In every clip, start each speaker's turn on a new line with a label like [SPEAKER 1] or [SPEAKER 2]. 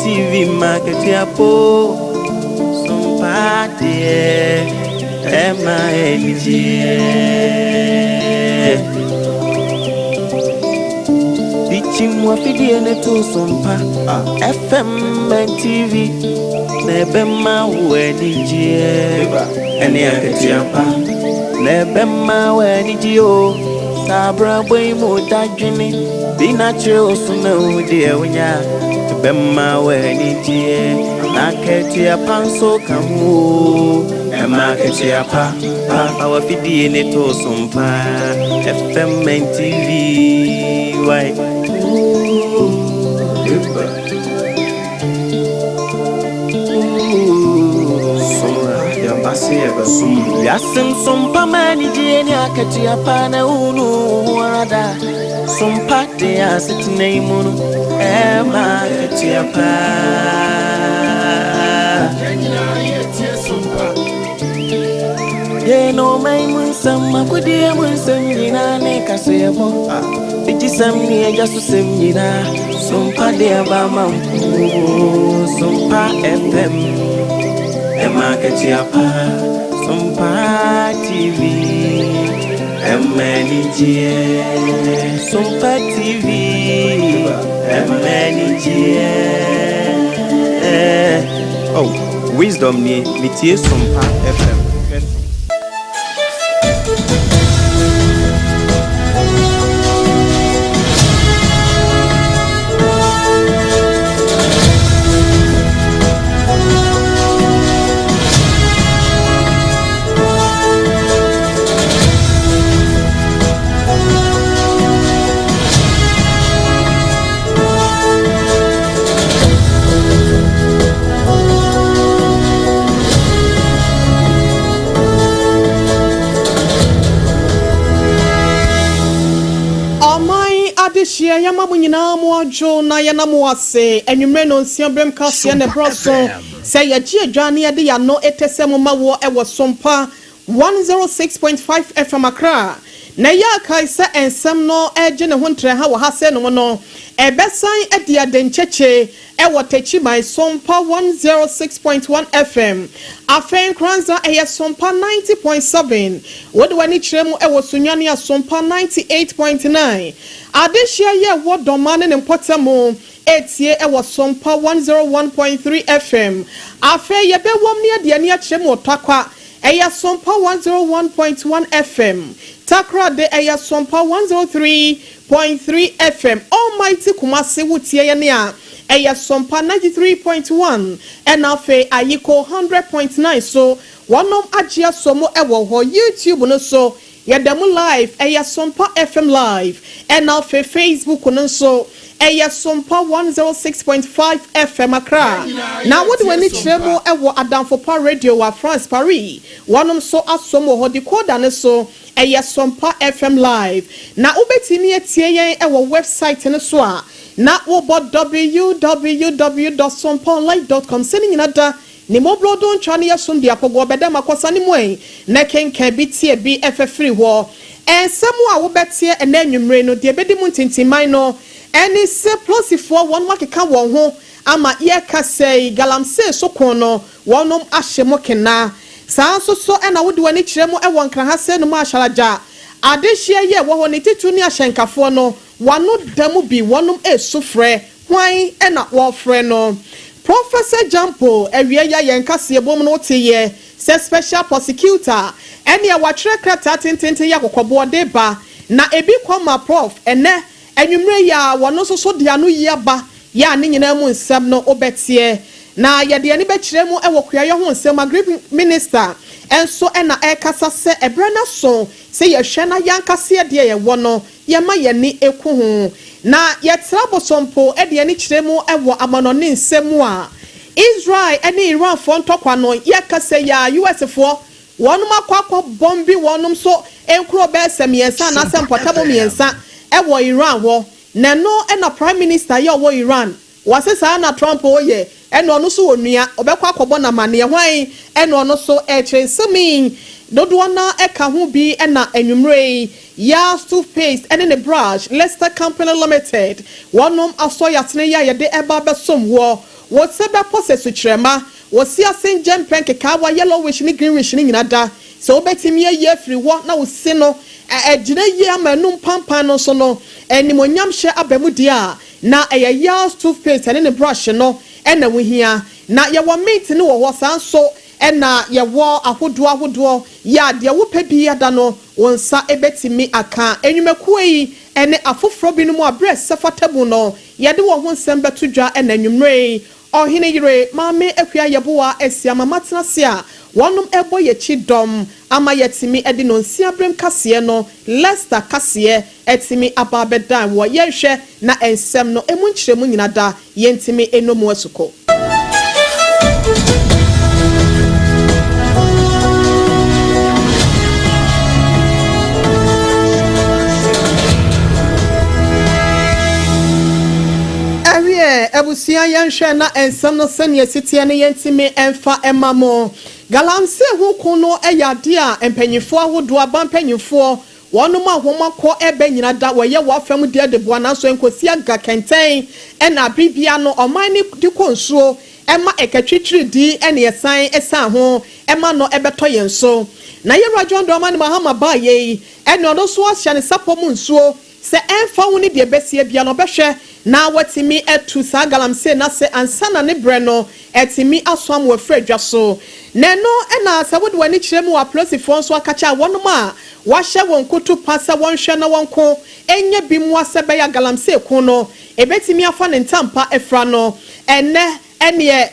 [SPEAKER 1] TV ma akatua po sompa deɛ ɛma anigyeɛ. Dikyim wafidie ne to sompa FM and TV na ɛbɛma wo anigyeɛ ɛne akatua pa na ɛbɛma wo anigyeɛ o. Saa abrabɔ yi mu dadwene bi na kyerɛ wo so na wo deɛ wonya ɛbɛma wo anigyeɛ na akatua pa nso ka ho o. Ɛma akatua pa pa fa wafidie ne to sompa FM and TV why. Wiase nsompa ma anigyeɛ ne akatua pa na wonu wo ho ara da sompa de asetena yi mu no ɛma akatua pa. Yɛn ɔman mu nsɛm akodie mu nsɛm nyinaa ne kaseɛbɔ bigyesɛm ne agya so sɛm nyinaa sompa de aba ma mpo sompa FM ɛma akatua pa sompa TV ɛma anigyeɛ sompa TV ɛma anigyeɛ. Oh, wisdom nie metie sompa FM.
[SPEAKER 2] Ɔman adehyeɛ, yɛma mo nyinaa mo adwo na yɛna mo ase. Anwummerɛ no nsia berɛm kaseɛ ne borɔ so sɛ yɛgye adwa ne yɛde yɛano ɛtɛ sɛ mo ma woɔ ɛwɔ Sompa 106.5 FM Accra. Na ɛyɛ akae sɛ nsɛm no ɛgye ne ho ntrɛha wɔ ha sɛ nom no ɛbɛsan adi ade nkyekye ɛwɔ Techiman, Sompa 106.1 FM. Afei Nkranza ɛyɛ Sompa 90.7. Wode w'ani kyerɛ mu ɛwɔ Sunyani a, Sompa 98.9. Adehyia yɛ ɛwɔ Dɔma ne ne mpɔtam etie ɛwɔ Sompa 101.3 FM. Afei yɛbɛwɔm ne yɛde ani akyerɛ mu wɔ Takwa, ɛyɛ Sompa 101.1 FM. Takoradi ɛyɛ Sompa 103.3 FM. Almighty Kumasi, wotie yɛ ne a, ɛyɛ Sompa 93.1, ɛna afei Ayiko 100.9 so wɔnom agye aso mu ɛwɔ hɔ. YouTube no so yɛda mu live, ɛyɛ Sompa FM live, ɛna afei Facebook no nso ɛyɛ Sompa 106.5 FM Accra. Na wode w'ani kyerɛ mu ɛwɔ Adamfopa Radio wɔ France, Paris, wɔnom nso asom wɔ hɔ. Decoder no so ɛyɛ Sompa FM live. Na wobɛtumi atie yɛn ɛwɔ website no so a, na wobɔ www.sompaonline.com. Sɛ ne nyina da ne mmɔborɔdo ntwa no yɛ som de akɔgɔ ɔbɛdam akɔsa ne mu ɛ na kenkan bi tie bi ɛfɛfiri hɔ. Nsɛm a wobɛteɛ ɛnɛ anwummere no deɛ ɛbɛdi mu ntintiman no ɛne sɛ polisifoɔ wɔn akeka wɔn ho ama yɛka sɛ galamsey so ko no wɔnom ahyɛ mu kena. Saa nso so ɛna wode w'ani kyerɛ mu ɛwɔ Nkraha sɛ no mu ahyaragya adehyeɛ yɛ wɔ hɔ ne titu ne ahyɛnkafoɔ no wano da mu bi wɔnom esu frɛ hwan ɛna wɔfrɛ no Professor Jampo. Awie ya yɛn kaseɛ bom no wote yɛ sɛ special prosecutor ɛne watwerɛ krataa tententen yɛ akɔkɔboɔ de ba na ebi kɔ ma Prof. Ɛnɛ anwummerɛ yi a wɔno nso so de ano yi aba yɛ a ne nyinaa mu nsɛm no wobɛteɛ. Na yɛde ani bɛkyerɛ mu ɛwɔ kuayɔ ho nsɛm. Agric minister ɛnso ɛna ɛrekasa sɛ ɛberɛ no so sɛ yɛhwɛ na yɛnkaseɛ deɛ yɛwɔ no yɛma yɛni eku ho. Na yɛtena bosompo ɛde ani kyerɛ mu ɛwɔ amanɔne nsɛm a Israel ɛne Iranfoɔ ntɔkwa no yɛkasa yɛ a US foɔ wɔnom akɔ bomb wɔnom nso nkuro bɛyɛ sɛ mmiɛnsa anaasɛ mpɔtam mmiɛnsa ɛwɔ Iran hɔ. Na ɛno ɛna prime minister yɛ ɔwɔ Iran wɔse saa na Trump ɔyɛ ɛna ɔno nso wɔ nua ɔbɛkɔ akɔbɔ n'amaneɛ hwan ɛna ɔno nso ɛkyerɛ nsɛm yi dodoɔ na ɛka ho bi. Ɛna anwummerɛ yi Yas toothpaste ɛne ne brush, Leicester Company Limited, wɔnom asɔ yasene yi a yɛde ɛba abɛsom wɔ. Wo se bɛpɔ sɛ sukyerɛma, wo se ase ngyɛ mpɛ nkekaawa yellowish ne greenwish no nyina da. Sɛ wobɛtumi ayi afiri hɔ na wo se no agyina yie ama anum pampan no nso no animuonyamhyɛ aba mu deɛ a, na ɛyɛ Yale's toothpaste ne ne brush no na wohia. Na yɛwɔ mint no wɔ hɔ, saa nso na yɛwɔ ahodoɔ ahodoɔ yɛ a deɛ wopɛ biara no wo nsa bɛtumi aka. Nnwumakuo yi ne afoforɔ binom a berɛ a ɛsɛ fata mu no yɛde wɔn ho nsɛm bɛto dwa ɛnnɛ anwummerɛ yi. Ɔhene yere, Maame Akua Yeboah asi ama matena ase a wɔnom rebɔ yɛakyi dɔm ama yɛatumi de nonsia berem kaseɛ no, Leicester kaseɛ, atumi aba abɛdan wɔ yɛnhwɛ na nsɛm no ɛmu nkyerɛmu nyina da yɛntumi nnɔ mu asukɔ. Ɛwiɛ, abusua yɛnhwɛ na nsɛm no sɛnea ɛsi teɛ no yɛntumi mfa mma mo. Galamsey ho ko no yɛ adeɛ a mpanyinfoɔ ahodoɔ, aban mpanyinfoɔ, wɔnom a wɔn akɔ ɛbɛ nyina da wɔyɛ wɔ afa mu deɛ de boa nanso ɛnkɔsi aga kɛntɛn ɛna abere biara no ɔman no de kɔ nsuo ɛma ɛkɛtwitwiri di ɛne ɛsan ɛsan ho ɛma no ɛbɛtɔ yɛn so. Na Yɛwura John Dramani Mahama baayɛ yi ɛne ɔno nso ahyɛ ne sapɔ mu nsuo Sɛ ɛmfa ho ne deɛ ɛbɛsie biara no, ɔbɛhwɛ na watumi atu saa galamsey no ase ansa na ne berɛ no atumi aso ama wafiri adwa so. Na ɛno na sɛ wode w'ani kyerɛ mu wɔ apolisifoɔ nso akakyɛ a wɔnom a wɔahyɛ wɔn kutu pa sɛ wɔnhwɛ na wɔnko nyɛ bi mmoa sɛ ɛbɛyɛ a galamsey ko no ɛbɛtumi afa ne ntampa afira no. Ɛnnɛ Ɛnneɛ,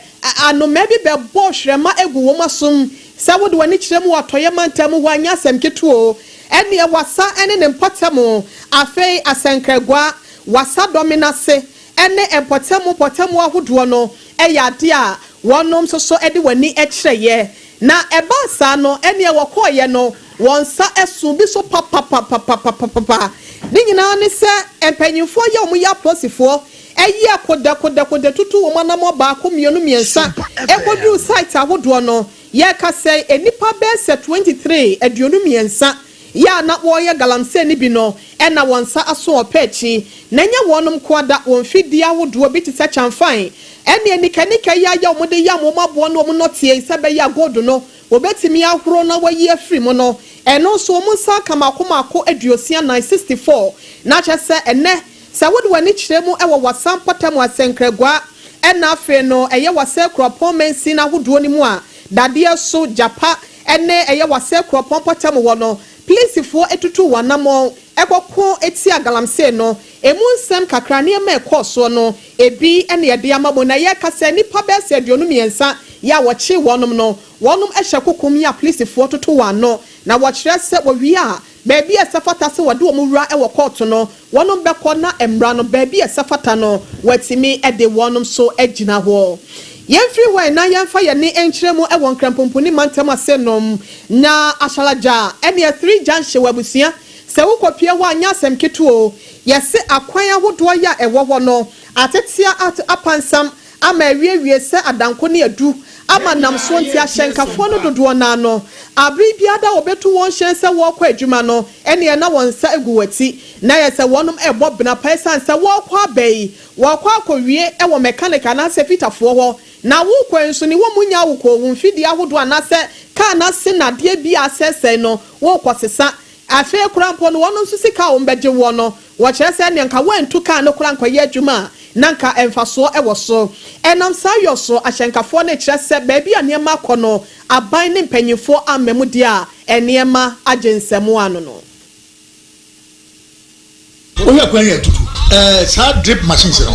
[SPEAKER 2] anomaa bi bɛbɔ hwerɛma agu wɔn asom. Sɛ wode w'ani kyerɛ mu wɔ atɔeɛ mantam mu hɔ a, ɛnyɛ asɛm ketewa o. Ɛnneɛ, Wassa ne ne mpɔtam, afei Asɛnkragua, Wassa Dɔmena ase ne mpɔtam mpɔtam ahodoɔ no yɛ adeɛ a wɔnom nso so de wɔn ani kyerɛeɛ. Na ɛbaa saa no, ɛnneɛ wɔkɔeɛ no, wɔn nsa soo bi so papapapapapapa. Ne nyinaa ne sɛ, mpanimfoɔ yi a wɔyɛ apolisifoɔ Ɛyɛ kodɛkodɛkodɛ tutu wɔn anammɔn baako, mmienu, mmiɛnsa kɔduru site ahodoɔ no. Yɛreka sɛ nnipa bɛyɛ sɛ 23, 23, yɛ a na wɔreyɛ galamsey no bi no na wɔn nsa aso ɔpɛ akyi. Na ɛnyɛ wɔnom nkoa da, wɔn mfidie ahodoɔ bi te sɛ kyamfan ne anikanika yi a yɛ wɔde yam wɔn aboɔ ne wɔn nnɔteɛ yi sɛ ɛbɛyɛ a gold no wɔbɛtumi ahoro na wɔayi afiri mu no, ɛno nso wɔn nsa aka mmaako mmaako 64, 64. Na kyerɛ sɛ ɛnnɛ Sɛ wode w'ani kyerɛ mu wɔ Wassa mpɔtam Asɛnkraguaa ɛna afei no ɛyɛ Wassa Akuropɔn mansin ahodoɔ no mu a, dadeɛ so, Gyapa ne ɛyɛ Wassa Akuropɔn mpɔtam hɔ no, plisifoɔ tutuu wɔn anammɔn kɔko tia galamsey no. Ɛmu nsɛm kakra, nneɛma a ɛkɔɔ soɔ no, ebi na yɛde ama mo. Na yɛreka sɛ nnipa bɛyɛ sɛ 23 yɛ a wɔkyee wɔnom no, wɔnom hyɛ kokom yi a plisifoɔ toto wɔn ano, na wɔkyerɛ sɛ wɔwie a, Baabi a ɛsɛ fata sɛ wɔde wɔn wura wɔ kɔɔto no, wɔnom bɛkɔ na mmara no, baabi a ɛsɛ fata no, wɔatumi de wɔnom nso agyina hɔ. Yɛmfiri hɔ ɛ na yɛmfa yɛn nne nkyerɛ mu wɔ Nkranpomponi mantam ase nom, na Ahyalagya ɛneɛ Three Junction wɔ abusua, sɛ wokɔpue hɔ a nyɛ asɛm ketewa o, yɛse akwan ahodoɔ yɛ a ɛwɔ hɔ no, atetea apansam ama awiewie sɛ adanko ne adu ama nam soɔ nti ahyɛnkafoɔ no dodoɔ no ara no abere biara da wɔbɛtu wɔn hyɛn sɛ wɔrekɔ adwuma no ɛneɛ na wɔn nsa gu wɔn ati na ayɛ sɛ wɔnom rebɔ bena pa ɛsiane sɛ wɔrekɔ aba yi wɔrekɔ akɔwie wɔ mechanic anaasɛ fitafoɔ hɔ na worekɔ yi nso ne wɔn nnya wokɔ wo mfidie ahodoɔ anaasɛ car no ase nnadeɛ bi a asɛesɛe no worekɔ sesa Afei koraa mpo no, wɔn nso sika a wɔbɛgye woɔ no, wɔkyerɛ sɛ ɛnneɛ anka woantu kaa no koraa ankɔyɛ adwuma a, na anka mfasoɔ wɔ so. Ɛnam saa yɔ so, ahyɛnkafoɔ no rekyerɛ sɛ baabi a nneɛma akɔ no, aban ne mpanimfoɔ amma mu deɛ a, nneɛma agye nsam ano no.
[SPEAKER 3] Wohwɛ kwan yi a tutu ɛɛ saa drip machines no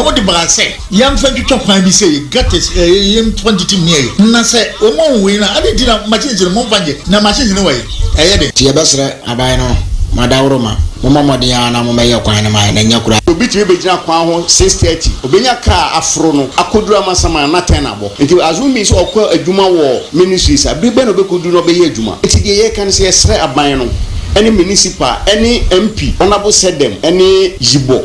[SPEAKER 3] wɔn de baa sɛ yɛnfa ntwitwa kwan bi sɛ gutters ɛɛ yɛnfa ntiti mu yɛ na sɛ wɔn ahu wei na adi ti na machines no wɔn fa nyɛ na machines no wɔ yɛ ɛyɛ de.
[SPEAKER 4] Nti yɛbɛsrɛ aban no, mo adaworoma, mommɔ mmɔden ara na mommɛyɛ kwan no ma yɛn, na ɛnyɛ koraa.
[SPEAKER 5] Obi tumi bɛgyina kwan ho 6:30, ɔbɛnya kaa aforo no akɔduru Amasaman na 10 abɔ. Nti assuming sɛ ɔkɔ adwuma wɔ ministries a, bere bɛn na ɔbɛkɔduru na ɔbɛyɛ adwuma? Nti deɛ yɛreka ne sɛ yɛsrɛ aban no ne municipal ne MP, Honourable Sedem ne Yibɔ.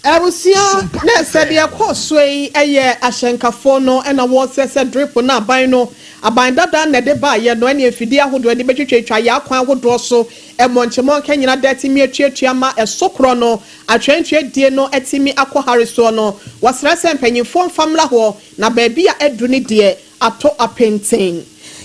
[SPEAKER 2] Abusua, na sɛ deɛ ɛkɔɔ so yi yɛ ahyɛnkafoɔ no na wɔresrɛ sɛ drip no aban no, aban dada na ɛde baeɛ no ɛne mfidie ahodoɔ de bɛtwitwatwa yɛn akwan ahodoɔ so mmɔnkyemmɔnka nyina da atumi atuatua ma ɛso korɔ no atwɛntwɛ no atumi akɔ hare soɔ no. Wɔsrɛ sɛ mpanyinfoɔ mfa mmra hɔ na baabi a aduru ne deɛ ato apenten.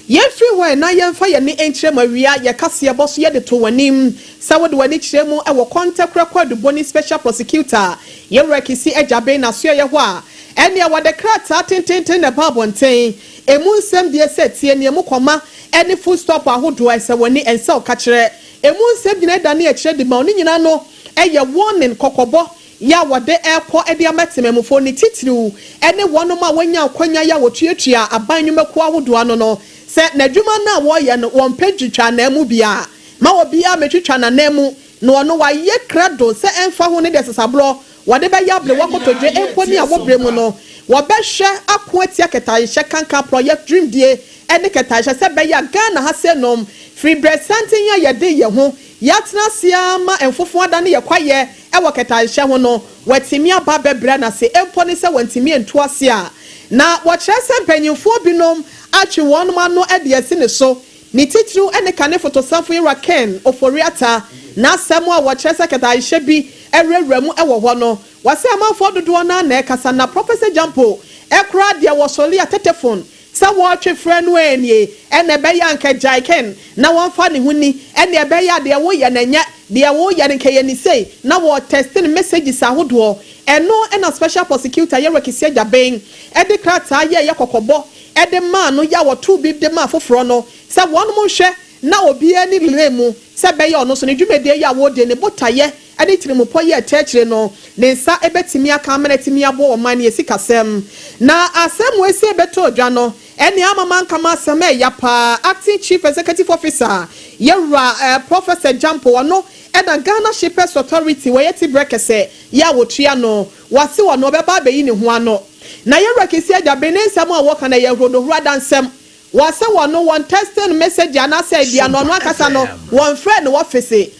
[SPEAKER 2] Yɛmfiri hɔ na yɛmfa yɛne nkyerɛ mu awia yɛkaseɛ bɔ so yɛde to w'anim sɛ wode w'ani kyerɛ mu ɛwɔ Kɔntɛkorɛ Kwadubɔni Special Prosecutor, Yɛwura Kissi Agyebeng, n'asoɛyɛ hɔ a, ɛnea wɔde krataa tententen na ɛba abɔnten. Emu nsɛm deɛ sɛ tie nea mu kɔma ɛne full stop ahodoɔ ɛsɛ w'ani ɛnsɛ ɔka kyerɛ. Emu nsɛm gyina da ne akyerɛ de ma ɔne nyinaa no ɛyɛ warning, kɔkɔbɔ yɛ a wɔde ɛkɔ ɛde ama temamufoɔ ne titiriw ɛne wɔnom a wɔanya akwanya yɛ a wɔtuatua aban nnwumakuo ahodoɔ ano no sɛ n'adwuma no a wɔreyɛ no, wɔmpɛ twitwa anan mu bia ma obiara mɛtwitwa n'anan mu na ɔno wayɛ krado sɛ ɛmfa ho ne deɛ sesaborɔ wɔde bɛyɛ abere wɔkotodwe mpo ne a wɔbrɛ mu no, wɔbɛhwɛ ako atia kɛtɛasehyɛ kankan porɔyɛ dwumadie ɛne kɛtɛasehyɛ sɛ bɛyɛ a Ghana ha sɛ nom firi berɛ santen a yɛde yɛn ho yɛatena ase ama mfofo ada ne yɛ kwayɛ ɛwɔ kɛtɛasehyɛ ho no, wɔatumi aba bɛbrɛ n'ase mpo ne sɛ wɔntumi nto ase a. Na wɔkyerɛ sɛ mpanyinfoɔ binom atwe wɔn ano de asi ne so, ne titiriw ne kane fotosafo Yɛwura Ken Ofori-Atta n'asɛm a wɔkyerɛ sɛ kɛtɛasehyɛ bi awurawura mu wɔ hɔ no. Wɔsɛ amanfoɔ dodoɔ no na ɛkasa na Professor Gyampo ɛkora deɛ wɔsɔre a tetefon sɛ wɔretwe frɛ no anie ɛna ɛbɛyɛ anka gyae Ken na wɔmfa ne ho ni, ɛna ɛbɛyɛ a deɛ woyɛ no ɛnyɛ deɛ woyɛ no nkɛyɛ ne sei na wɔtɛste no messages ahodoɔ. Ɛno ɛna Special Prosecutor Yɛwura Kissi Agyebeng ɛde krataa yɛ kɔkɔbɔ ɛde maa no yɛ a wɔto bi de maa foforɔ no sɛ wɔn mo nhwɛ na obiara ne lere mu sɛ bɛyɛ ɔno so ne dwumadie yi a wɔde ne botaeɛ ɛde tirimupɔ yɛ ɛkyerɛkyerɛ no ne nsa ɛbɛtumi aka amena tumi aboɔ ɔman ne esi kasɛm. Na asɛm wo esi ɛbɛtɔ odwa no ɛne amama nkama asɛm ɛya paa. Acting Chief Executive Officer Yɛwura Professor Gyampo, ɔno ɛna Ghana Shippers Authority wɔyɛ ti brɛ kɛsɛ yɛ a wɔtua no, wɔase wɔ no ɔbɛba abɛyi ne ho ano. Na Yɛwura Kissi Agyebeng ne nsɛm a wɔka no yɛ horodohoro adansɛm. Wɔsɛ wɔn no wɔn texting message anaasɛ ebia no ɔno ankasa no wɔn frɛ no wɔfese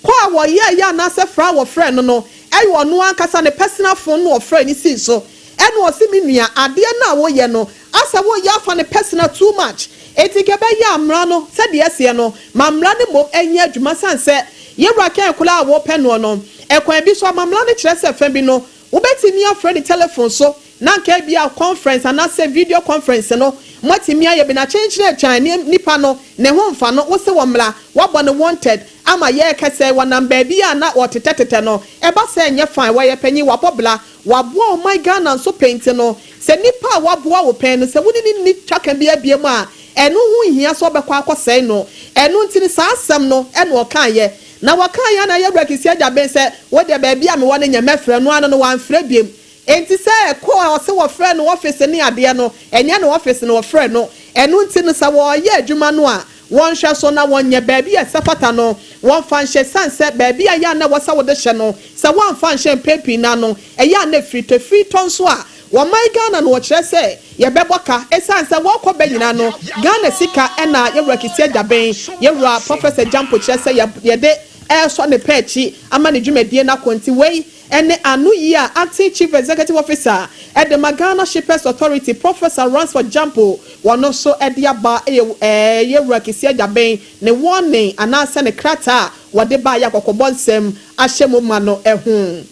[SPEAKER 2] kɔ a wɔyɛ yɛ anaasɛ fra a wɔfrɛ no ɛyɛ ɔno ankasa ne personal phone no wɔfrɛ ne si so. Ɛna ɔsi mi nua, adeɛ no a wɔyɛ no asɛ wɔyɛ afa ne personal too much, eti kɛbɛyɛ amra no sɛdeɛ ɛseɛ no ma mmara no mmom ɛnyɛ adwuma san sɛ Yɛwura Ken kola a wɔpɛ noɔ no ɛkwan bi so ama mmara no kyerɛ sɛ fɛn bi no wobɛtumi afrɛ ne telephone so na nka bi a conference anaasɛ video conference no mɔtumi ayɛ bi na kyɛnkyɛn atwan nipa no ne ho mfa no wosɛ wɔ mmara wabɔ ne wanted ama yɛ kɛsɛ wɔnam baabi a na wɔtetɛtetɛ no ɛba sɛ ɛnyɛ fine. Wɔyɛ panyin, wabɔ bla, waboa ɔman Ghana nso pɛnti no sɛ nipa a waboa wo pɛn no sɛ wone ne ni twaka bi abie mu a, ɛno ho nhia sɛ ɔbɛkɔ akɔsɛe no. Ɛno nti no saa asɛm no ɛna ɔkaayɛ na wɔkaayɛ na Yɛwura Kissi Agyebeng sɛ wode baabi a mewɔ no nyɛ mɛfrɛ no ano no wamfrɛ biem. Enti sɛ kɔ a ɔsɛ wɔfrɛ no ɔfisi ne adeɛ no, ɛnyɛ no ɔfisi no wɔfrɛ no. Ɛno nti no sɛ wɔreyɛ adwuma no a, wɔnhwɛ so na wɔnyɛ baabi a ɛsɛ fata no wɔmfa nhyɛ, san sɛ baabi a yɛ a na wɔsɛ wɔde hyɛ no sɛ wɔamfa nhyɛ mpɛn pii na no ɛyɛ a na firi tɔ firi tɔ nso a wɔman Ghana no wɔkyerɛ sɛ yɛbɛbɔ ka ɛsiane sɛ wɔkɔ bɛ nyinaa no Ghana sika. Ɛna Yɛwura Kissi Agyebeng, Yɛwura Professor Gyampo kyerɛ sɛ yɛde ɛresɔ ne pɛ akyi ama ne dwumadie no akɔ. Nti wei ɛne ano yi a Acting Chief Executive Officer ɛde ma Ghana Shippers Authority, Professor Ransford Gyampo, wɔn nso ɛde aba ɛyɛ Yɛwura Kissi Agyebeng ne warning anaasɛ ne krataa a wɔde ba ayɛ akɔkɔbɔ nsɛm ahyɛ mu ma no ɛho.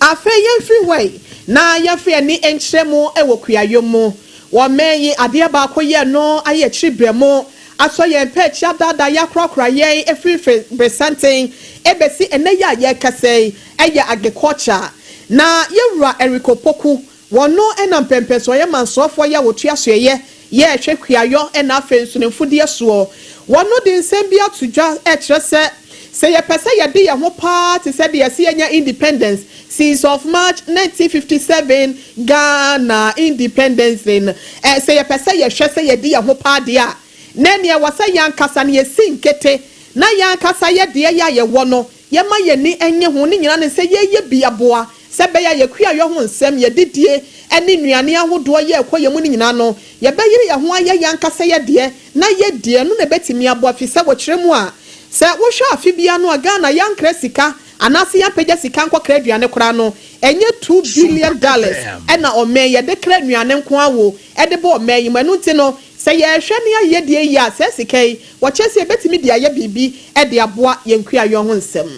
[SPEAKER 2] Afei yɛmfiri hɔ yi na yɛmfiri ani nkyerɛ mu wɔ kuayɔ mu. Wɔn yi adeɛ baako yɛ no ayɛ akyiri brɛ mu asɔ yɛn pɛ akyi adaadaa yɛ akorakora yɛn efirifiri beresanten ebesi ɛnɛ yi a yɛrekasa yi ɛyɛ agriculture. Na Yɛwura Eric Opoku, wɔn no ɛna mpɛmpɛnso ɔyɛ mansoafoɔ yɛ a wɔtua soɛyɛ yɛrehwɛ kuayɔ ɛna afei nso ne mfudeɛ soɔ, wɔn no de nsɛm bi ato dwa ɛkyerɛ sɛ yɛpɛ sɛ yɛde yɛn ho paa te sɛ deɛ yɛsi yɛnya independence since of March 1957, Ghana independence no sɛ yɛpɛ sɛ yɛhwɛ sɛ yɛde yɛn ho paa deɛ a, na nea wɔ sɛ yɛn ankasa no yɛsi nkete na yɛn ankasa yɛ deɛ yɛ a yɛwɔ no yɛma yɛn ni nye ho ne nyinaa ne sɛ yɛyɛ bi aboa sɛ bɛyɛ a yɛkua yɛ ho nsɛm yɛdidie ne nnuane ahodoɔ yɛ ɛkɔ yɛn mu no nyinaa no yɛbɛyere yɛn ho ayɛ yɛn ankasa yɛ deɛ na yɛ deɛ no na ɛbɛtumi aboa fi sɛ wɔkyerɛ mu a sɛ wohwɛ afe bia no a Ghana yɛankra sika. anaasɛ yɛampagya sika nkɔkra aduane koraa no, ɛnyɛ $2 billion ɛna ɔman yɛde kra nnuane nko awo ɛde bɔ ɔman yi mu. Ɛno nti no, sɛ yɛrehwɛ ne ayɛ deɛ yi a, saa sika yi wɔkyerɛ sɛ yɛbɛtumi de ayɛ biribi ɛde aboa yɛn kuayɔ ho nsɛm.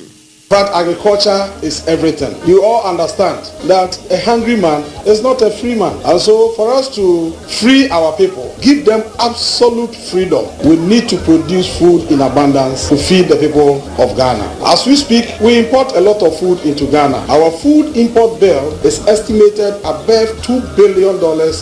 [SPEAKER 6] But agriculture is everything. You all understand that a hungry man is not a free man. And so for us to free our people, give them absolute freedom, we need to produce food in abundance to feed the people of Ghana. As we speak, we import a lot of food into Ghana. Our food import bill is estimated above $2 billion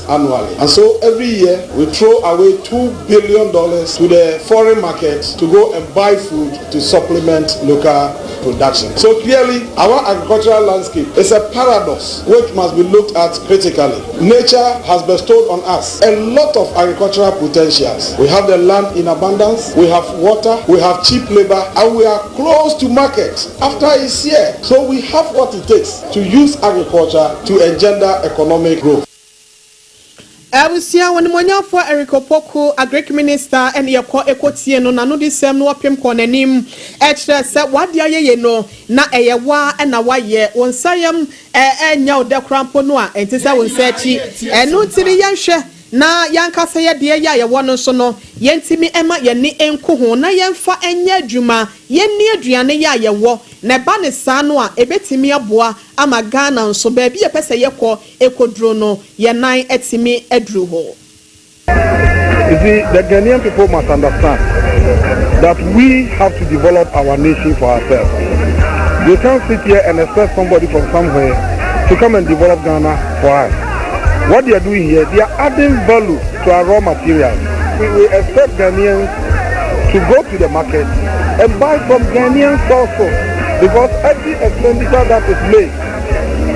[SPEAKER 6] annually. And so every year we throw away $2 billion to the foreign market to go and buy food to supplement local production. So clearly, our agricultural landscape is a paradox which must be looked at critically. Nature has bestowed on us a lot of agricultural potentials. We have the land in abundance, we have water, we have cheap labor, and we are close to market after it's here. So we have what it takes to use agriculture to engender economic growth.
[SPEAKER 2] Abusua, wɔnimonyamfoɔ Eric Opoku, Agric Minister, ɛne yɛkɔ ɛkɔtie no n'ano de sɛm no wɔpem kɔ n'anim ɛkyerɛ sɛ wade ayɛ yɛ no na ɛyɛ waa ɛna wayɛ wɔn nsa yam ɛnya wo dɛ kora mpo no a ɛnte sɛ wɔn nsa akyi. Ɛno nti ne yɛnhwɛ na yɛankasa yɛ deɛ yɛ a yɛwɔ no nso no, yɛntumi ɛma yɛne nko ho na yɛmfa ɛnyɛ adwuma, yɛnni aduane yɛ a yɛwɔ na ɛba ne saa no a, ɛbɛtumi aboa ama Ghana nso baabi yɛpɛ sɛ yɛkɔ ɛkɔduro no, yɛn nan atumi aduru hɔ.
[SPEAKER 6] You see, the Ghanaian people must understand that we have to develop our nation for ourselves. You can't sit here and expect somebody from somewhere to come and develop Ghana for us. What they are doing here, they are adding value to our raw materials. We expect Ghanaians to go to the market and buy from Ghanaian sources, because every expenditure that is made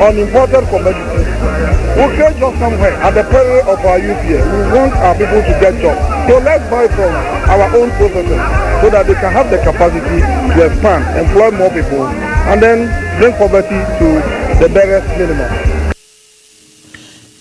[SPEAKER 6] on imported commodities will create jobs somewhere at the peril of our youth here. We want our people to get jobs. So let's buy from our own processors so that they can have the capacity to expand, employ more people, and then bring poverty to the barest minimum.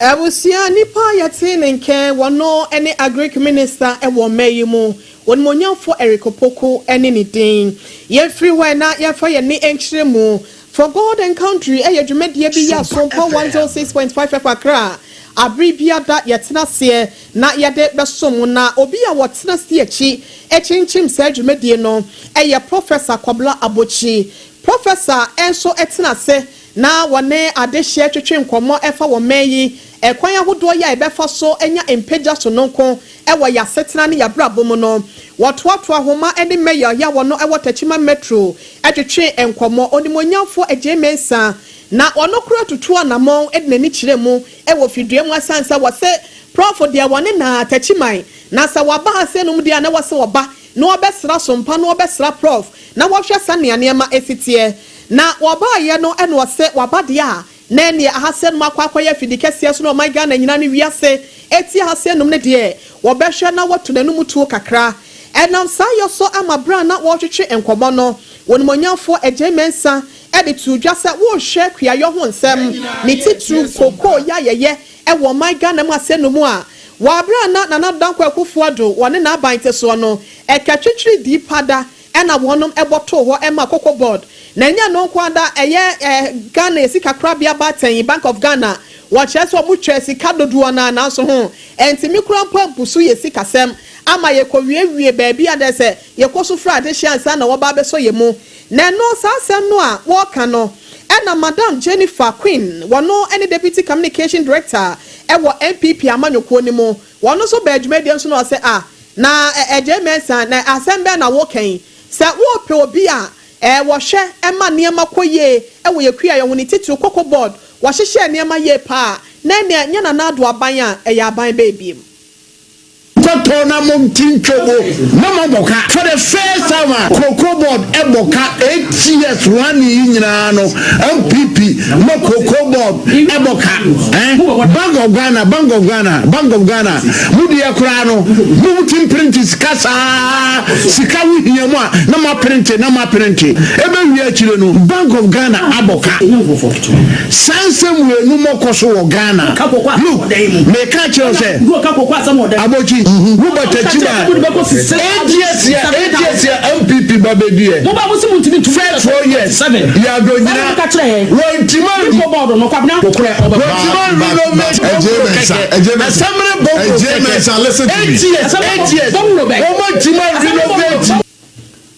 [SPEAKER 2] Abusua, nipa a yɛte ne nkɛn wɔno ne Agric Minister wɔ mma yi mu, onimonyamfo Eric Opoku ne ne din. Yɛmfiri hɔ na yɛmfa yɛn ne nkyerɛ mu. For God and Country ɛyɛ dwumadie bi yɛ Asompa 106.5 F Accra. Abere biada yɛtena seɛ na yɛde bɛsom, na obi a wɔtena si akyi akyinkyim saa dwumadie no ɛyɛ Professor Kwabla Abokyi. Professor nso tena ase na wɔne adehyeɛ twetwe nkɔmmɔ ɛfa wɔn mɛn yi ɛkwan ahodoɔ yi a yɛbɛfa so anya mpagya so no nko ɛwɔ yɛasetena ne yɛabrabɔ mu no. Wɔtoatoa ahoma ne mayor yɛ a wɔno ɛwɔ Techiman Metro ɛtwetwe nkɔmmɔ, Onimonyamfoɔ Agyei Mensa, na ɔno kora tutu anammɔn de n'ani kyerɛ mu ɛwɔ fidua mu asan sɛ wɔsɛ Prof deɛ wɔne na Techiman na sɛ wɔaba ha sɛ nom deɛ a na wɔsɛ wɔba na wɔbɛsra sompa na wɔbɛsra Prof na wɔhwɛ sɛnea nneɛma esi teɛ. Na wɔbaayɛ no, ɛna wɔsɛ wɔaba deɛ a na ɛneɛ ahasɛ nom akɔ akɔyɛ afidi kɛseɛ so na ɔman Ghana nyinaa ne wiase eti ahasɛ nom no deɛ, wɔbɛhwɛ na wɔto n'anum tuo kakra. Ɛnam saa yɛ so ama bere a na wɔretwetwe nkɔmmɔ no, wɔnumonyamfoɔ Agyei Mensa ɛde to dwa sɛ wɔrehwɛ kuayɔ ho nsɛm, ne titiri kokoo yɛ ayɛyɛ ɛwɔ ɔman Ghana mu asɛ no mu a, wɔabere a na Nana Dankwa Akufo Addo wɔne n'aban te soɔ no, ɛkɛtwitwiri di pada ɛna wɔnom ɛbɔtoo hɔ ɛma Cocoa Board. Na ɛnyɛ no nko ada, ɛyɛ Ghana sika korabea baatan, Bank of Ghana, wɔkyerɛ sɛ ɔmo twɛ sika dodoɔ no nanso ho ɛntumi kura mpo mpusu yɛ sikasɛm ama yɛkɔ wiewie baabi a dɛ sɛ yɛkɔ so fira adehyɛ ansa na wɔba abɛsɔ yɛ mu. Na ɛno saa asɛm no a wɔreka no, ɛna Madam Jennifer Queen, wɔno ɛne Deputy Communication Director ɛwɔ NPP amanyɔkuo no mu, wɔn nso bɛɛ dwumadie nso na ɔsɛ a na Agyei Mensa na asɛm bɛɛ na wɔka yi sɛ wɔrepɛ obi a wɔhwɛ ɛma nneɛma kɔ yie ɛwɔ yɛ kua yɛn ho, ne titiri Cocoa Board, wɔhyehyɛ nneɛma yie paa na ɛnea nyɛ Nana Ado aban a ɛyɛ aban bɛɛ biem.
[SPEAKER 7] Kɔtɔ na mo ti ntwobo na mo bɔ ka for the first time a Cocoa Board ɛbɔ ka 8 years one yi nyinaa no, NPP mo Cocoa Board ɛbɔ ka. Bank of Ghana, Bank of Ghana, Bank of Ghana, mo deɛ koraa no, mo ti print sika saa, sika wo hia mu a na mo aprint na mo aprint ebe wie akyire no, Bank of Ghana abɔ ka. Saa nsɛm wei no mɔkɔ so wɔ Ghana. Look, meka kyerɛ sɛ Abokyi Wo ba Techiman 8 years yɛ, 8 years yɛ NPP ba bɛ di yɛ. First 4 years yàgò nyina wɔn ntoma wɔn ntoma renovate kɛkɛ assembly bɔnkoro kɛkɛ 8 years, 8 years wɔn ntoma renovate.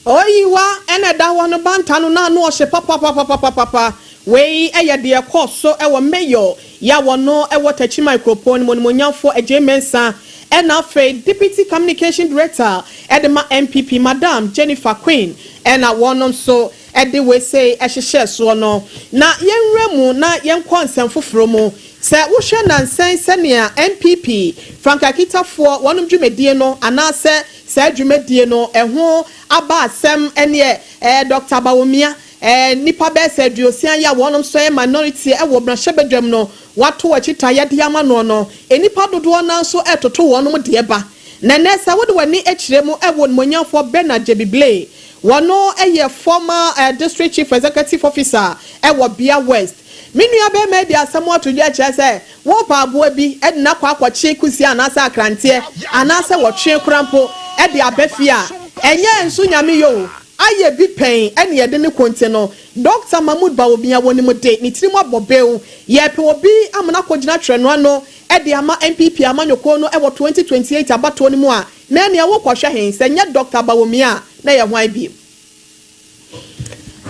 [SPEAKER 2] Oyiwa ɛna ɛda hɔ no banta no na ano ɔhyɛ papapapapapa. Wei ɛyɛ deɛ kɔɔ so ɛwɔ mayor yà wɔ no ɛwɔ Techiman kuropɔn no mu, onimonyamfoɔ Adjei Mensah, ɛna afei deputy communication director ɛde ma NPP, Madam Jennifer Queen, ɛna wɔn nso ɛde wei ɛhyehyɛ soɔ no. Na yɛnwura mu na yɛnkɔ nsɛm foforɔ mu. Sɛ wohwɛ nansɛn sɛnea NPP frankakitafoɔ wɔnom dwumadie no anaasɛ saa dwumadie no ɛho aba asɛm, ɛneɛ Dr Bawumia, nipa bɛyɛ sɛ 60 yi a wɔnom nso yɛ minority ɛwɔ mmarahyɛbadwam no, wato akyita yɛde ama no no, nipa dodoɔ naa nso ɛtoto wɔnom deɛ ba. Na nɛ sɛ wode w'ani akyerɛ mu ɛwɔ nimonyamfoɔ Bernard Gyebi Blay, wɔno ɛyɛ former district chief executive officer ɛwɔ Bia West. Me nua bɛrima di asɛm ato dwa kyerɛ sɛ wɔpa aboa bi ɛde n'akɔ akɔkye kusi anaasɛ akranteɛ anaasɛ wɔtwe kora mpo ɛde aba fie a, ɛnyɛ nso Nyame yɛ o, ayɛ bi pɛn ɛne yɛde ne konte no. Dr Mahmood Bawumia wɔ ne mu de ne tirim abɔ bew, yɛpɛ obi amana akɔgyina twerɛ ano ɛde ama NPP amanyɔkuo no ɛwɔ 2028 abatoɔ no mu a, na ɛnea wokɔhwɛ hen sɛ nyɛ Dr Bawumia na yɛ hwan bio?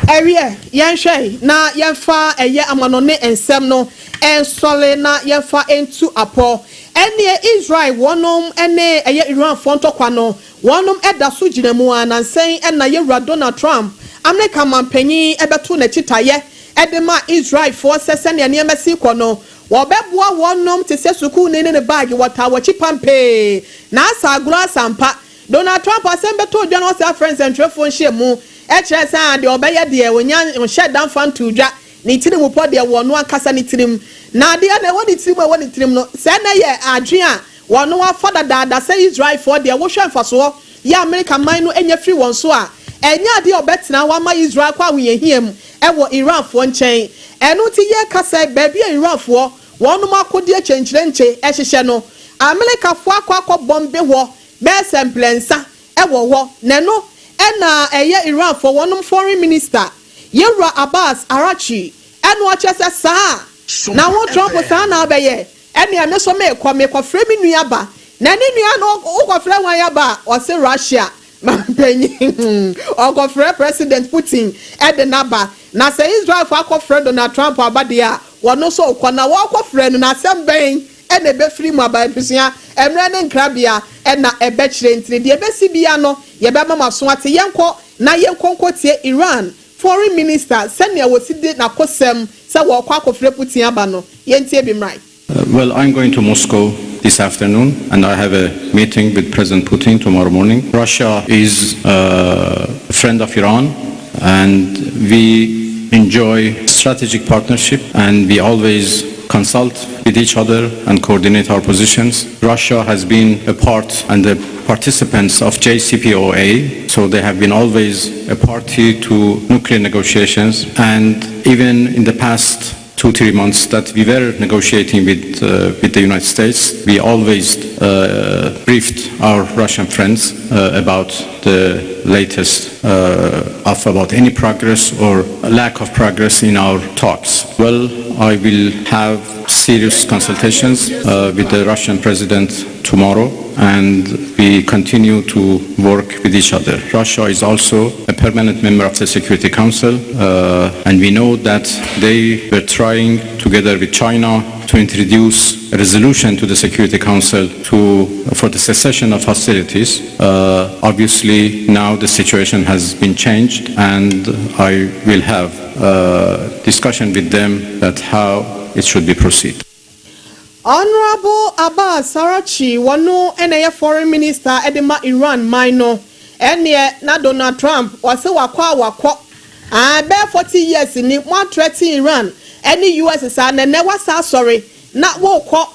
[SPEAKER 2] Ɛwiɛ, yɛnhwɛ na yɛmfa ɛyɛ amanɔne nsɛm no ɛnsɔle na yɛmfa ntu apɔ. Ɛneɛ Israel wɔnom ɛne ɛyɛ Iranfoɔ ntɔkwa no, wɔnom ɛda so gyina mu a, nansɛn ɛna yɛwura Donald Trump, Amerika mampanyin, ɛbɛto n'akyi tayɛ ɛde ma Israelfoɔ sɛ sɛnea nneɛma si kɔ no, wɔbɛboa wɔnom te sɛ sukuuni ne ne baagi, wɔtaa wɔkyi pampee na asa agorɔ asampa. Donald Trump asɛm bɛtɔ odwa no, ɔsɛ afrɛ nsɛntwerɛfoɔ nhyia mu ɛkyerɛ sɛ deɛ ɔbɛyɛ deɛ onya nhyɛ danfa nto dwa, ne tirim pɔ deɛ wɔ no ankasa ne tirim, na adeɛ na ɛwɔ ne tirim a ɛwɔ ne tirim no sɛ ɛna yɛ adwene a wɔn afa dadaada sɛ Israelfoɔ deɛ wohwɛ mfasoɔ yɛ Amerika man no anya firi wɔn so a, ɛnyɛ adeɛ a ɔbɛtena hɔ ama Israel kɔ ahohiahia mu ɛwɔ Iranfoɔ nkyɛn. Ɛno ti yɛ kasa baabi a Iranfoɔ wɔn akodeɛ kyɛnkyerɛnkyɛ ɛhyehyɛ no, Amerikafoɔ akɔ bomb hɔ bɛyɛ sɛ mplɛnsa ɛwɔ hɔ. Na ɛno ɛna ɛyɛ Iranfoɔ wɔn foreign minister, yɛwura Abbas Araghchi, ɛno ɔkyerɛ sɛ saa na wo Trump saa na abɛyɛ, ɛne ɛme so meekɔ meekɔfrɛ me nua ba. Na ne nua no wokɔfrɛ hwan aba a? Ɔse Russia mampanyin, ɔkɔfrɛ President Putin ɛde n'aba. Na sɛ Israelfoɔ akɔfrɛ Donald Trump aba deɛ a, wɔno nso kɔ na wɔkɔfrɛ no, na asɛm bɛn ɛna ɛbɛfiri mu aba? Abusua, mmerɛ ne nkrabea ɛna ɛbɛkyerɛ, ntini deɛ ɛbɛsi bia no yɛbɛma mo aso ate. Yɛnkɔ na yɛnkɔ nkɔtie Iran foreign minister sɛnea wɔsi de n'akosɛm sɛ wɔkɔ akɔfrɛ Putin aba no. Yɛntie bi mmran.
[SPEAKER 8] Well, I'm going to Moscow this afternoon and I have a meeting with President Putin tomorrow morning. Russia is a friend of Iran and we enjoy strategic partnership and we always consult with each other and coordinate our positions. Russia has been a part and the participants of JCPOA, so they have been always a party to nuclear negotiations, and even in the past 2, 3 months that we were negotiating with the United States, we always briefed our Russian friends about the latest of about any progress or lack of progress in our talks. Well, I will have serious consultations with the Russian president tomorrow and we continue to work with each other. Russia is also a permanent member of the Security Council and we know that they were trying together with China to introduce a resolution to the Security Council for the cessation of hostilities. Obviously now the situation has been changed and I will have a discussion with them that how it should be proceed.
[SPEAKER 2] Honorable Abbas Araghchi, wɔno ɛna ɛyɛ foreign minister ɛde ma Iran man no. Ɛneɛ na Donald Trump wɔsɛ wakɔ a wakɔ aa bɛɛ 40 years ni mo a threaten Iran ɛne US saa, na ɛnɛ wasa asɔre na wɔrekɔ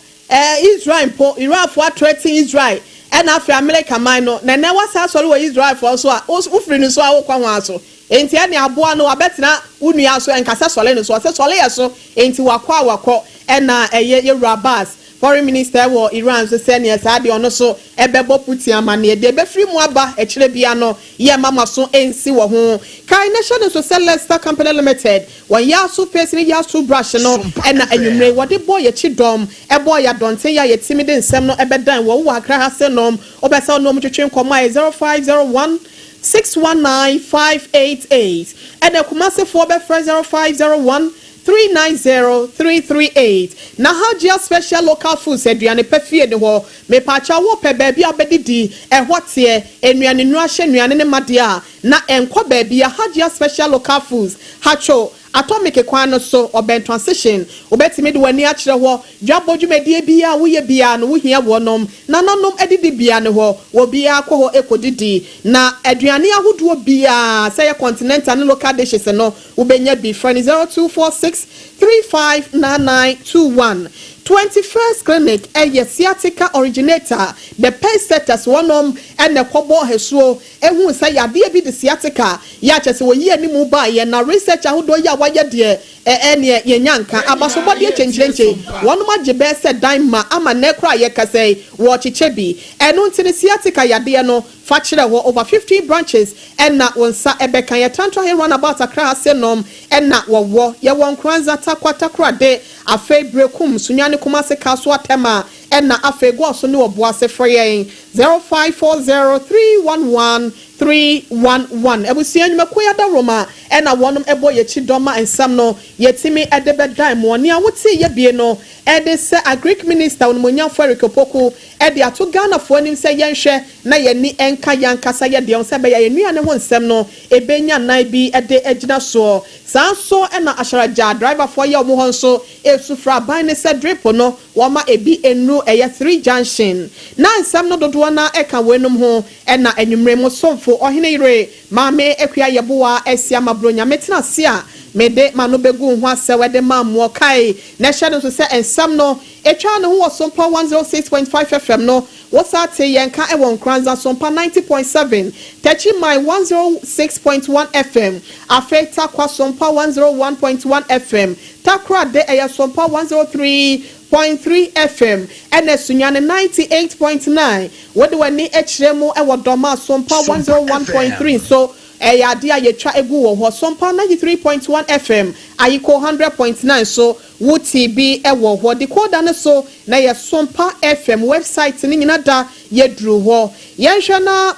[SPEAKER 2] Israel mpo. Iranfoɔ a threaten Israel ɛna afei America man no, na ɛnɛ wasa asɔre wɔ Israelfoɔ so a wofiri ne so a wokɔ ho aso. Nti ɛne aboa no wabɛtena wo nua so, ɛnkasa sɔle no so, ɔsɛ sɔle yɛ so. Nti wakɔ a wakɔ. Ɛna ɛyɛ yɛwura Abbas Foreign minister wɔ Iran nso sɛ neɛ saa deɛ ɔno so ɛbɛbɔ Putin amanneɛ. Deɛ ɛbɛfiri mu aba akyerɛ bia no, yɛ mama so nsi wɔ ho. Kae na hyɛ no nso sɛ Leicester Company Limited wɔn Yaso paste ne Yaso brush no ɛna anwummere wɔde bɔ yɛkyi dɔm, ɛbɔ yɛ adɔnten yɛ a yɛtumi de nsɛm no ɛbɛdan wɔn wɔ Accra ha se nom. Wobɛsɛ ɔno ɔmo twetwe nkɔmmɔ a yɛ 0501 619 588, ɛna Kumasefoɔ bɛfrɛ 0501 390338. Na Hajia Special Local Foods, aduane pɛ fie ne hɔ. Mepaakyɛ wo pɛ baabi a wobɛdidi, ɛhɔ teɛ, nnuane nnuro ahyɛ nnuane ne madeɛ a na ɛnkɔ baabi a, Hajia Special Local Foods, Hatcho Atomic kwan no so, ɔbɛn Transition. Wobɛtumi de w'ani akyerɛ hɔ. Dwabɔ dwumadie biara a woyɛ biara no, wohia wɔnom nananom adidi bia ne hɔ. Obiara kɔ hɔ ekɔdidi na aduane ahodoɔ biara, sɛ yɛ continental ne local dishes no, wobɛnya bi. Frɛ no 0246 359921. 21st Clinic ɛyɛ sciatica originator, the pace setters. Wɔnom ɛna ɛkɔbɔ hɛsuo ehu sɛ yadeɛ bi de sciatica yɛ akyɛ sɛ wɔyi anim baayɛ na research ahodoɔ yi a wɔayɛ deɛ, ɛneɛ yɛnya nka abasobɔdeɛ kyɛnkyerɛnkyɛn. Wɔnom agye bɛɛ sɛ dan ma ama nnɛ kora a yɛkasa yi, wɔrekyekyɛ bi. Ɛno nti ne sciatica yadeɛ no fa kyerɛ hɔ. Over 15 branches ɛna wɔn nsa ɛbɛka yɛ Tantra Hill Roundabout, Accra ase nom ɛna wɔwɔ. Yɛwɔ Nkoranza, Tarkwa, Takoradi, afei Brekum, Sunyani, Kumase, Kaso, Atɛma, ɛna afei Goaso ne Ɔboase. Frɛ yɛn 0540 311 311. Abusua nnwumakuo yi adaworoma ɛna wɔnom ɛbɔ yɛkyi dɔm a nsɛm no yɛtumi ɛde bɛdan mu. Nea wote yɛ bie no ɛde sɛ Agric Minister Onimonyafo Eric Opoku ɛde ato Ghanafoɔ anim sɛ yɛnhwɛ na yɛni ɛnka yɛn ankasa yɛ deɛ sɛ bɛyɛ yɛn nnuane ho nsɛm no ebenya nan bi ɛde agyina soɔ. Saa nso ɛna ahyɛrɛgya driverfoɔ yɛ wɔn hɔ nso esu fra aban ne sɛ drip no wɔma ebi enu ɛyɛ three junction na nsɛm no dodoɔ na ɛka wɔnum ho. Ɛna enwumere mu somfo ɔhene yere Maame Akua Yɛboa ɛsi ama Nyame tena ase a mede ma no bɛgu ho asɛ wɔde ma mmoɔ. Kae na ɛhyɛ no nso sɛ nsɛm no etwa ne ho wɔ Sompa 106.5 FM no. Wosa te yɛn ka ɛwɔ Nkranza, Sompa 90.7, Techiman 106.1 FM, afei Tarkwa Sompa 101.1 FM, Takoradi ɛyɛ Sompa 103.3 FM, ɛna Sunyani 98.9. Wode w'ani akyerɛ mu ɛwɔ Dɔma, Sompa 101.3 so ɛyɛ adeɛ a yɛtwa egu wɔ hɔ. Sompa 93.1 FM, Ayiko 100.9 so wuti bi ɛwɔ hɔ. Decoder no so na yɛ Sompa FM. Website ne nyina da yɛduru hɔ. Yɛnhwɛ na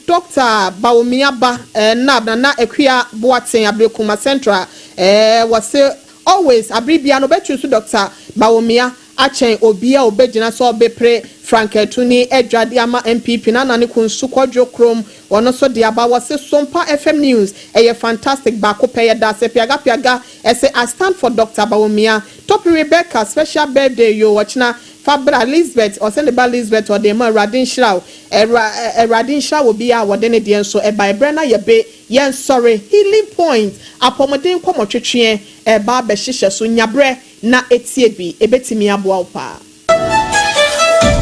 [SPEAKER 2] Dr Bawumia ba nab Nana Akua Boaten, Ablekuma Central, wɔse always abere no bɛtwi so Dr Bawumia akyɛn obi a obɛgyina sɛ ɔbɛpere frankatuni adwade ama NPP. Na nane kunsu Kɔdwo kurom, ɔno nso de aba. Wɔse Sompa FM news ɛyɛ fantastic baako pɛ. Yɛ da ase piagapiaga. Ɛsɛ I stand for Dr Bawumia. Topi Rebecca, special birthday yo, wɔkyena Fabra Elizabeth, ɔsɛ ne ba Elizabeth, ɔde ma Awurade nhyira wo. Awurade nhyira wɔ bi a wɔde ne deɛ nso ɛba. Ɛbrɛ na yɛbe yɛn sɔre. Healing Point apɔmuden nkɔmɔtwetweɛ ɛba abɛhyehyɛ so. Nyabrɛ na etie bi, ebetumi aboa wo paa.